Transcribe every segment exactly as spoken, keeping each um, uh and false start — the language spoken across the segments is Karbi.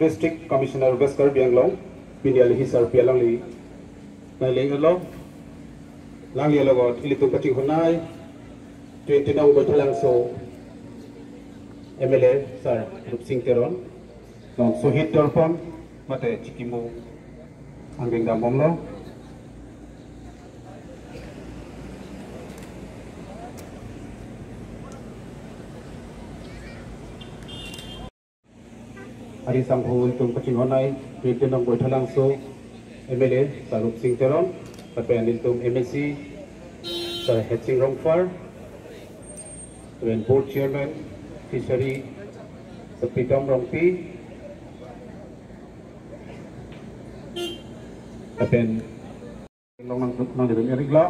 District Commissioner West Karbi Anglong, pini alohi sarpi alangli nangli-etlo, alangli along ilitum kachinghonnei twenty nong Baithalangso M L A Sir Rupsing Teron, non Shohid Dorpan mate chikimo angdeng dambomlo. Ari sangho ilitum kachinghonnei twenty nong Baithalangso M L A Sir Rupsing Teron, lapen ilitum M A C Sir Hetsing Rongphar, lapen Board Chairman Fishery Sir Pritom Rongpi, lapen Long nang, nang jadi erik lo.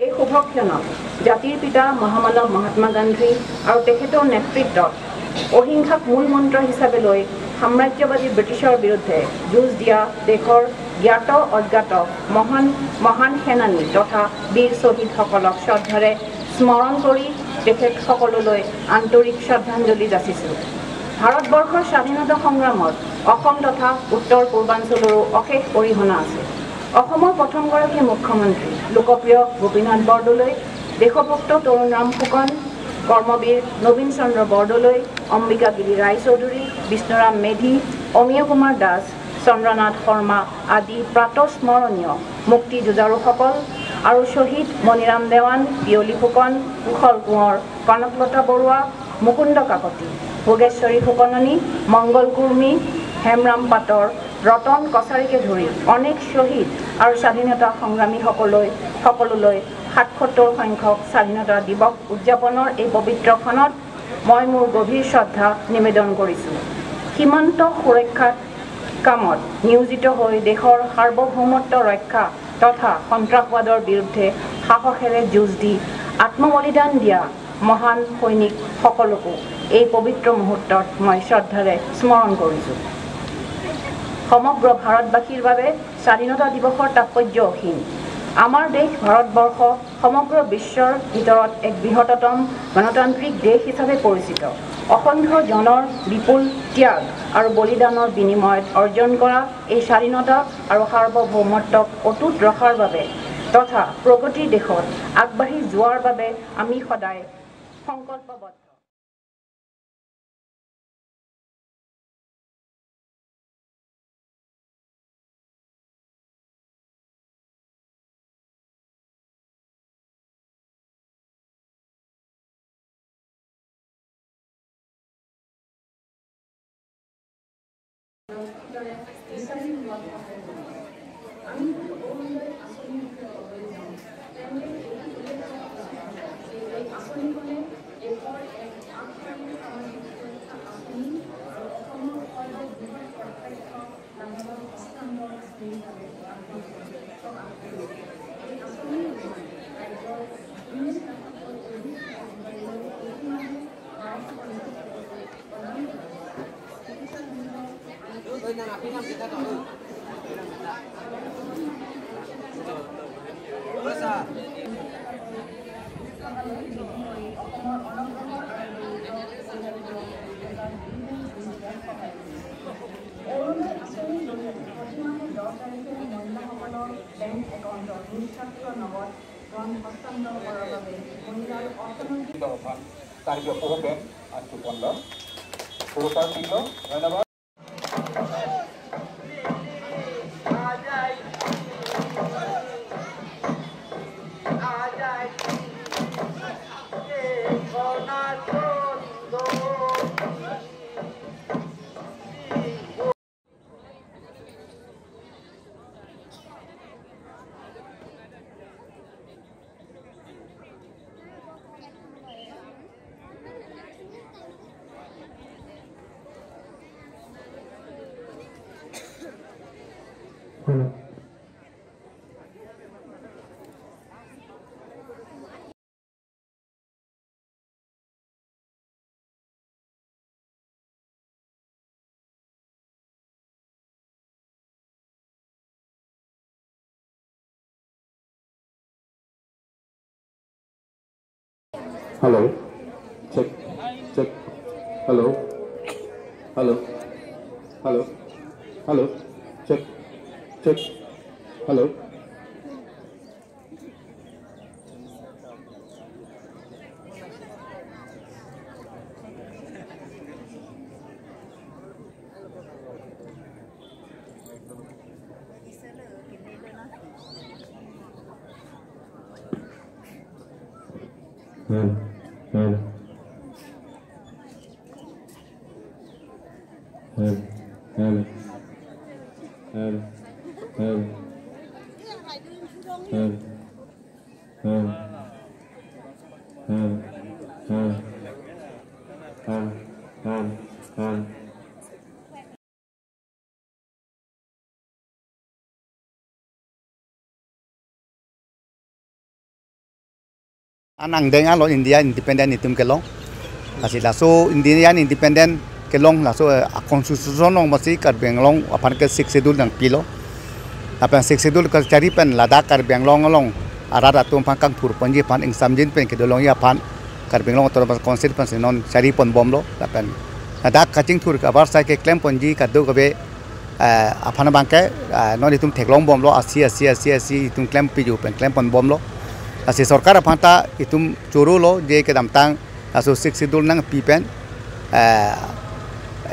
এই শুভক্ষণত জাতিৰ পিতা মহামানৱ মহাত্মা গান্ধী আৰু তেখেতৰ নেতৃত্বত অহিংসাক মূল মন্ত্ৰ হিচাপে লৈ সাম্ৰাজ্যবাদী ব্ৰিটিছৰ বিৰুদ্ধে যুঁজ দিয়া দেশৰ জ্ঞাত অজ্ঞাত মহান মহান সেনানী তথা বীৰ শ্বহীদসকলক শ্ৰদ্ধাৰে স্মৰণ কৰি তেখেত সকলোলৈ আন্তৰিক শ্ৰদ্ধাঞ্জলি যাচিছোঁ। ভাৰতবৰ্ষৰ স্বাধীনতা সংগ্ৰামত অসম তথা উত্তৰ পূৰ্বাঞ্চলৰো অশেষ অৰিহণা আছে। অসমৰ প্ৰথমগৰাকী মুখ্যমন্ত্ৰী লোকপ্ৰিয় গোপীনাথ বৰদলৈ, দেশভক্ত তৰুণৰাম ফুকন, কৰ্মবীৰ নবীন চন্দ্ৰ বৰদলৈ, অম্বিকাগিৰি ৰায়চৌধুৰী, বিষ্ণুৰাম মেধি, অমীয় কুমাৰ দাস, চন্দ্ৰনাথ শৰ্মা আদি প্ৰাতঃস্মৰণীয় মুক্তি যুঁজাৰুসকল আৰু শ্বহীদ মণিৰাম দেৱান, পিয়লি ফুকন, কুশল কোঁৱৰ, কনকলতা বৰুৱা, মুকুন্দ কাকতি, ভোগেশ্বৰী ফুকননী, মংগল কুৰ্মী, হেমৰাম পাটৰ, ৰতন কছাৰীকে ধৰি অনেক শ্বহীদ আৰু স্বাধীনতা সংগ্ৰামীসকললৈ সকলোলৈ সাতসত্তৰ সংখ্যক স্বাধীনতা দিৱস উদযাপনৰ এই পবিত্ৰ ক্ষণত মই মোৰ গভীৰ শ্ৰদ্ধা নিবেদন কৰিছোঁ। সীমান্ত সুৰক্ষাত কামত নিয়োজিত হৈ দেশৰ সাৰ্বভৌমত্ব ৰক্ষা তথা সন্ত্ৰাসবাদৰ বিৰুদ্ধে সাহসেৰে যুঁজ দি আত্মবলিদান দিয়া মহান সৈনিকসকলকো এই পবিত্ৰ মুহূৰ্তত মই শ্ৰদ্ধাৰে স্মৰণ কৰিছোঁ। সমগ্ৰ ভাৰতবাসীৰ বাবে স্বাধীনতা দিৱসৰ তাৎপৰ্য অসীম। আমাৰ দেশ ভাৰতবৰ্ষ সমগ্ৰ বিশ্বৰ ভিতৰত এক বৃহত্তম গণতান্ত্ৰিক দেশ হিচাপে পৰিচিত। অসংখ্য জনৰ বিপুল ত্যাগ আৰু বলিদানৰ বিনিময়ত অৰ্জন কৰা এই স্বাধীনতা আৰু সাৰ্বভৌমত্বক অটুট ৰখাৰ বাবে তথা প্ৰগতিৰ দিশত আগবাঢ়ি যোৱাৰ বাবে আমি সদায় সংকল্পবদ্ধ। অৰুণোদয় আঁচনিৰ জৰিয়তে প্ৰতি মাহে দহ তাৰিখে মহিলাসকলৰ বেংক একাউণ্টত নিজ স্বাস্থ্য নগদ ধন হস্তান্তৰ কৰাৰ বাবে মহিলাৰ অৰ্থনৈতিক কাৰ্য পহুপেন আঞ্চুপণ্ড পুৰস্কাৰ চিহ্ন। ধন্যবাদ। Hello. Check. Check. Hello. Hello. Hello. Hello. Check. Check. Hello. Hello, hello. Hello, hello. Hello, hello. Hello. Hello. Hello. Hello. Hello. Hello. Hello. An angdeng alo India independent itum kelong. Lasi laso India independent kelong laso, eh, a constitution along masi Karbi Anglong aphan ke Sixth Schedule nangpilo. Lapen Sixth Schedule kachari pen ladak Karbi Anglong along arat atum aphan kangthur ponji aphan ingsamjin pen kedolongji aphan Karbi Anglong Autonomous Council pensi non chari ponbomlo. Lapen ladak kachingthur kabar sai keklem ponji kadokave, eh, aphan abangke, eh, non itum theklongbomlo, asi, asi, asi, asi itum klem piju pen klem ponbomlo. Lasi sorkar aphan ta itum chorolo je kedamtang laso Sixth Schedule nangpi pen, eh,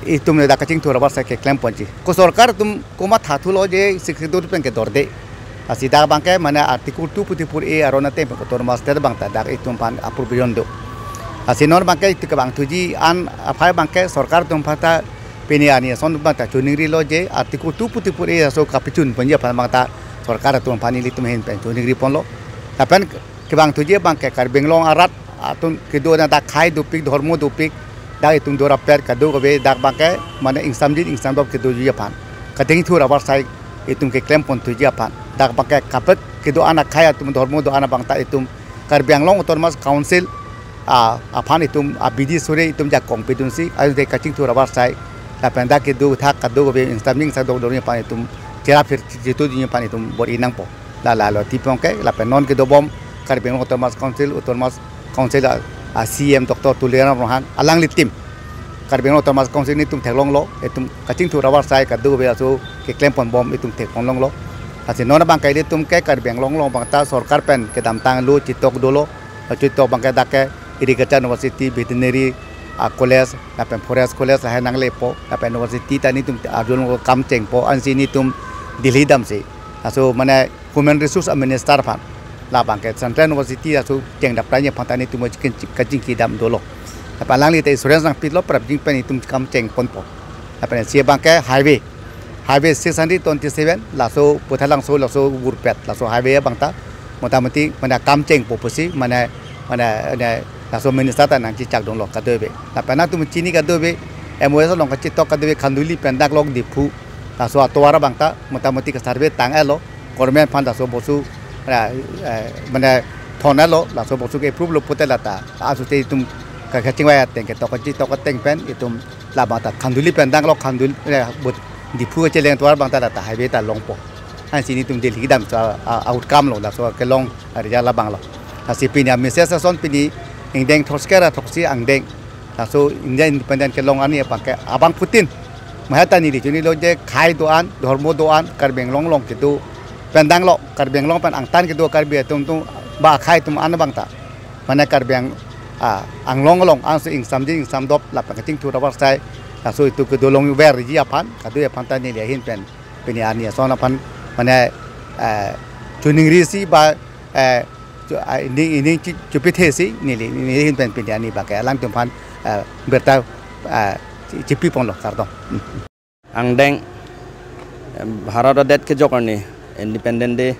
itum ladak kachingthur abar sai keklem ponji. Ko sorkar atum komat hathulo je Sixth Schedule pen kedorde. Lasi dak abangke mane Article two forty-four A aron ateng pen Autonomous State abang ta dak itum aphan a provision do. Lasi non abangke itum kevangthuji an aphai abangke sorkar atum aphan ta pini arni ason abang ta choningrilo je Article two forty-four A aso kapachun ponji aphan abang ta sorkar atum aphan ilitum ahin pen choningri ponlo. Lapen kevangthuji abangke Karbi Anglong arat atum kedo na dak khei dopik, dhormo dopik, dak itum dorapet kadokave dak abangke mane ingsamjin ingsamdop kedoji aphan, kachingthur abar sai itum keklem ponthuji aphan, dak abangke kaprek kedo-an akhei atum, dhormo do-an abang ta itum Karbi Anglong Autonomous Council, ah, aphan itum abidi sore itum jakong pedunsi, ayo de kachingthur abar sai lapen dak kedo thak kadokave ingsamjin ingsamdop doji aphan itum cherap phir chitudunji aphan itum bor-i nangpo. La lalo ti pon ke lapen non kedobom Karbi Anglong Autonomous Council, Autonomous Council a, a C E M Doctor Tuliram Ronghang alangli team Karbi Anglong Autonomous Council nelitum theklonglo, itum kachingthur abar sai kadokave aso keklem ponbom itum thek ponlonglo. Lasi non abangke ilitum ke Karbi Anglong along abang ta sorkar pen kedamtang lo chitok dolo, chitok abangke dak ke Agriculture University, Veterinary, ah, College, lapen Forest College lahai nanglepo, lapen university ta nelitum arjulong kam chengpo, ansi nelitum Delhi damsi aso mane Human Resource Minister aphan labangke Central University aso chengdaprai aphan ta nelitum kaching, kachingki dam dolo. Lapen alangli ta assurance nangpilo prapjin pen itum kam cheng ponpo. Lapen isi abangke highway, highway six hundred twenty-seven, laso Phuthar Langso laso Wurpet laso highway abang ta motamoti mane kam chengpo pusi mane, mane, mane laso minister ta nangchechak donglo kadokave. Lapen nangtum chini kadokave, M O S along kachitok kadokave Khanduli pen dak lok Diphu laso atovar abang ta motamoti ka survey tang-etlo, government aphan laso bosu, eh, eh, mane thon-etlo, laso bosu ke approve lo pute lata aso te itum ka kachingvai ateng ketok kachitok ateng pen itum labang ta Khanduli pen dak lok Khanduli, eh, but Diphu kacheleng atovar abang ta lata highway ta longpo. Ansi nelitum Delhi dam sa, ah, outcome lo, laso kelong result labanglo. Lasi pini a message ason pini ingdeng throksi ra throksi angdeng laso India independent kelong arni abangke abangphutin maheta neli chonilo je khei do-an, dhormo do-an, Karbi Anglong along kedo pen danglo, Karbi Anglong pen angtan kedo Karbi atum atum ba khei atum an abang ta mane Karbi Ang-, ah, Anglong along ansi ingsamjin ingsamdop lapen kachingthur abar sai laso itum kedolongverji aphan, kadokave aphan ta neli ahin pen pini arni ason aphan mane, eh, choningrisi ba, eh, cho-, ah, ining, ining chi-, chopithesi neli, neli ahin pen pini arni abangke alangtum aphan, eh, birta, eh, chi-, chipi ponlo, kardom. Hmm. Angdeng, eh, Bharat adet kejok arni Independent Day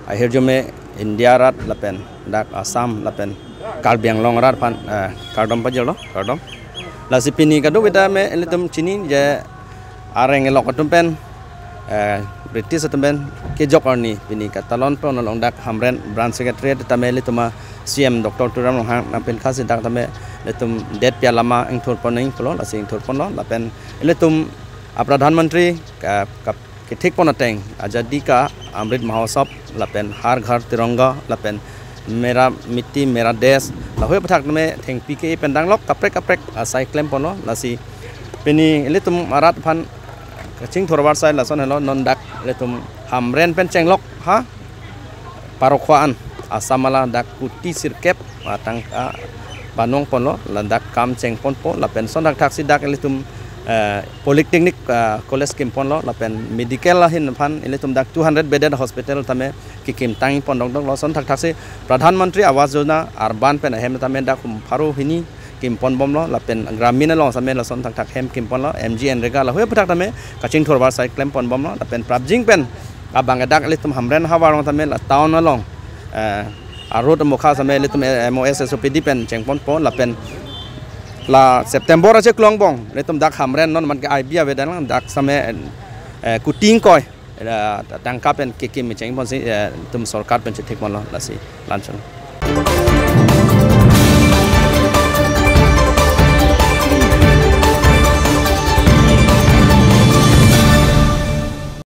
ahirjume India arat lapen dak Assam lapen Karbi Anglong arat aphan, eh, kardom pajirlo, kardom. Lasi pini kadokave ta me ilitum chini je areng elok atum pen eh, British atum pen kejok arni pini katalon pon along dak Hamren Branch Secretary tame ilitum a C M Doctor Tuliram Ronghang nangpinkhasi dak tame ilitum detpi alam ingthur pon nangji pulo, lasi ingthur ponlo, lapen ilitum a Pradhan Mantri ka, ka, kethik pon ateng Azadi Ka Amrit Mahotsav lapen Har Ghar Tiranga lapen Mera Mitti Mera Desh, lahei aputhak tame thengpi ke pen danglok kaprek kaprek asai klem ponlo, lasi pini ilitum arat aphan kachingthur avarsai lason helo, non dak ilitum Hamren pen chenglok ha Parokhowa an Assam ala dak kuti sirkep atangka banong ponlo, ladak kam cheng ponpo, lapen son thakthaksi dak ilitum, eh, Polytechnic, eh, College kim ponlo, lapen medical ahin aphan ilitum dak two hundred bedded hospital tame kekim tang pon dokdok lo. Son thakthaksi Pradhan Mantri Awas Yojana Urban pen ahem tame dak hum pharo hini kim pon bomlo, lapen Gramin along tame lason thakthak hem kim ponlo, M G N R E G A lahei aputhak tame kachingthur avarsai klem pon bomlo, lapen prapjin pen abang dak ilitum Hamren havar along tame la town along, eh, a road mokha tame ilitum, eh, M O S S O P D pen cheng ponpo, lapen la September achiklo angbong ilitum dak Hamren non man ke I B avedet lang dak tame, eh, kuti ingkoi, eh, tangka pen kekim cheng ponsi, eh, ilitum sorkar pen chethik ponlo, lasi lanchon.